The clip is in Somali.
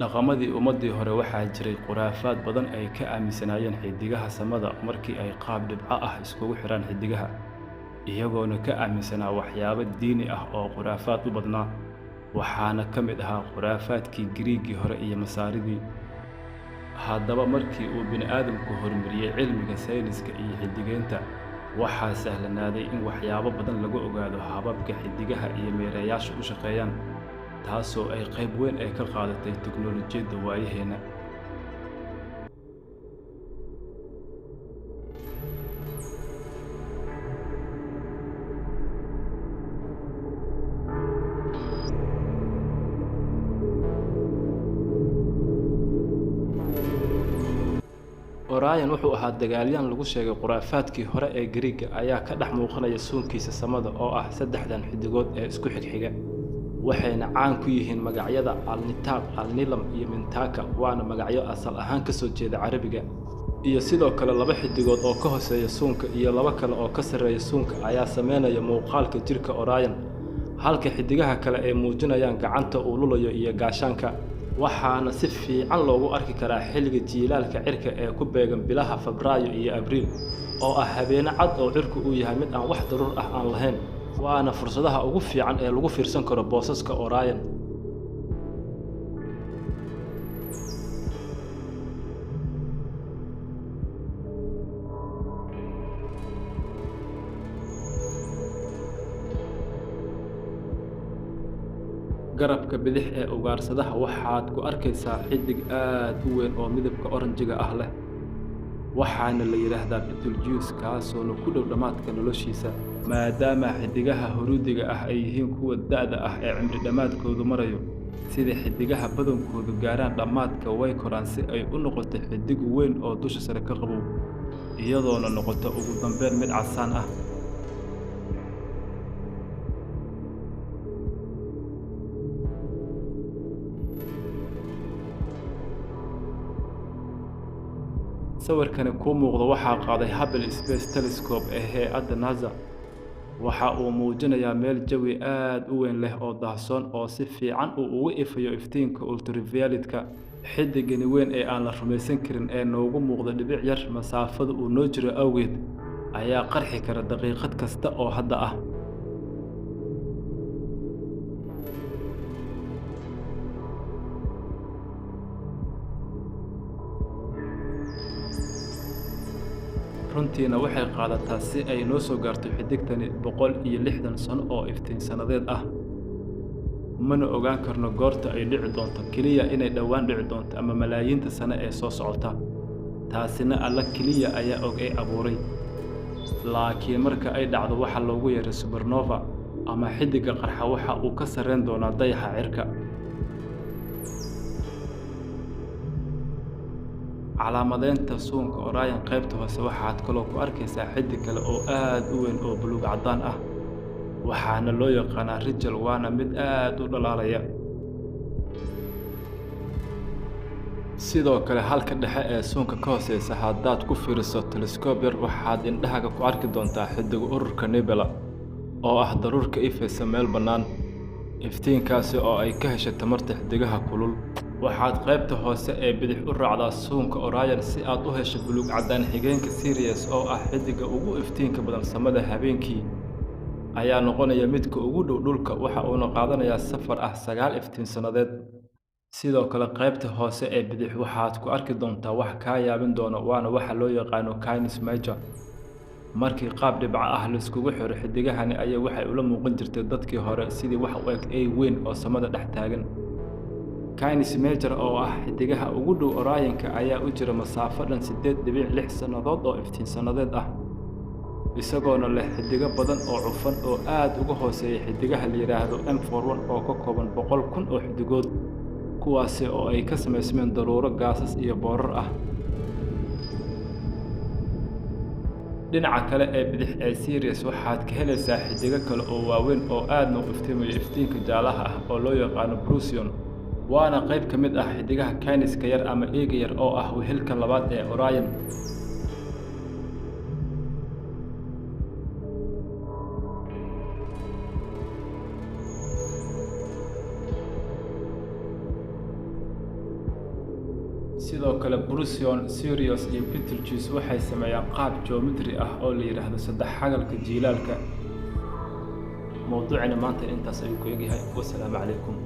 Dhaqamadii ummadii hore waxaa jiray khuraafaad badan ay ka aaminsanaayeen xiddigaha samada markii ay qaab dhibco ah iskugu xiraan xiddigaha, iyagoona ka aaminsanaa waxyaabo diini ah oo khuraafaad u badnaa, waxaana ka mid ahaa khuraafaadkii Giriigii hore iyo Masaaridii. Haddaba markii uu bini'aadamku horumariyey cilmiga sayniska iyo xiddigeynta, waxaa sahlanaaday in waxyaabo badan lagu ogaado hababka xiddigaha iyo meerayaashu u shaqeeyaan, taasoo ay qayb weyn ay ka qaadatay tiknoolajiyadda waayaheena. Orion wuxuu ahaa dagaalyahan lagu sheegay khuraafaadkii hore ee Giriigga ayaa ka dhex muuqanaya suunkiisa samada oo ah saddexdan xiddigood ee isku xigxiga. Waxayna caan ku yihiin magacyada Alnitak, Alnilam iyo Mintaka, waana magacyo asal ahaan ka soo jeeda Carabiga. Iyo sidoo kale laba xiddigood oo ka hooseeya suunka iyo laba kale oo ka sarreeya suunka ayaa sameynaya muuqaalka jirka Orion, halka xiddigaha kale ay muujinayaan gacanta uu lulayo iyo gaashaanka. Waxaana si fiican loogu arki karaa xilliga jiilaalka cirka ee ku beegan bilaha Febraayo iyo Abriil, oo ah habeenno cad oo cirku uu yahay mid aan wax daruur ah aan lahayn, waana fursadaha ugu fiican ee lagu fiirsan karo boosaska Orion. Garabka bidix ee ugaarsadaha waxaad ku arkaysaa xiddig aad u weyn oo midabka oranjiga ah leh, waxaana la yidhaahdaa Betelgeuse, kaasoona ku dhow dhammaadka noloshiisa. Maadaama xiddigaha huruudiga ah ay yihiin kuwa da'da ah ee cimri dhammaadkoodu marayo, sida xiddigaha badankoodu gaaraan dhammaadka way koraan si ay u noqoto xiddig weyn oo dusha sare ka qabow, iyadoona noqota ugu dambeyn mid casaan ah. Sawirkani kuu muuqda waxaa qaaday Hubble Space Telescope ee hay'adda NASA. Waxa uu muujinayaa meel jawi aad u weyn leh oo daahsoon oo si fiican uu uga ifayo iftiinka ultraviolet-ka. Xiddigani weyn ee aan la rumaysan karin ee noogu muuqda dhibic yar masaafada uu noo jiro awgeed, ayaa qarxi kara daqiiqad kasta oo hadda ah. Runtiina waxay qaadataa si ay noo soo gaarto xiddigtani 160 sano oo iftiin sannadeed ah. Mana ogaan karno goorta ay dhici doonto, keliya inay dhowaan dhici doonto ama malaayiinta sano ee soo socota. Taasina Alla keliya ayaa og ee abuuray. Laakiin marka ay dhacdo waxa loogu yeeray supernova ama xiddigga qarxa, waxa uu ka sarreyn doonaa dayaxa cirka. Calaamadeynta suunka Orion qaybta hoose waxaad kaloo ku arkaysaa xiddig kale oo aad u weyn oo buluug caddaan ah, waxaana loo yaqaanaa Rigel, waana mid aad u dhalaalaya. Sidoo kale halka dhexe ee suunka ka hooseysa haddaad ku fiiriso telescope yar waxaad indhahaaga ku arki doontaa xiddiga ururka Nebula oo ah daruurka ifaysa meel bannaan, iftiinkaasi oo ay ka hesho tamarta xiddigaha kulul. Waxaad qaybta hoose ee bidix u raacdaa suunka Orion si aad u hesho buluug caddaan xigeenka Sirius oo ah xiddigga ugu iftiinka badan samada habeenkii, ayaa noqonaya midka ugu dhow dhulka, waxa uuna qaadanayaa safar ah 9 iftiin sannadeed. Sidoo kale qaybta hoose ee bidix waxaad ku arki doontaa wax kaa yaabin doona, waana waxa loo yaqaano Canis Major. Markii qaab dhibco ah la iskugu xiro xiddigahani ayaa waxay ula muuqan jirtay dadkii hore sidii wax u eg eey weyn oo samada dhex taagan. Canis Major oo ah xiddigaha ugu dhow Orion-ka ayaa u jira masaafo dhan 8.6 sannadood oo iftiin sannadeed ah, isagoona leh xiddigo badan oo cufan oo aad uga hooseeya xiddigaha la yidhaahdo M41 oo ka kooban 100,000 oo xiddigood, kuwaasi oo ay ka samaysmeen daruuro gaasas iyo boorar ah. Dhinaca kale ee bidix ee Sirius waxaad ka helaysaa xiddigo kale oo waaweyn oo aadna u iftiimaya iftiinka jaalaha ah oo loo yaqaano Procyon, waana qayb ka mid ah xiddigaha Canis-ka yar ama Eega yar oo ah wehelka labaad ee Orion. Sidoo kale, Procyon, Sirius iyo Betelgeuse waxay sameeyaan qaab geometry ah oo la yidhaahdo saddex-xagalka jiilaalka. Mowduucina maanta intaas ayuu ku egyahay. Wasalaamu calaykum.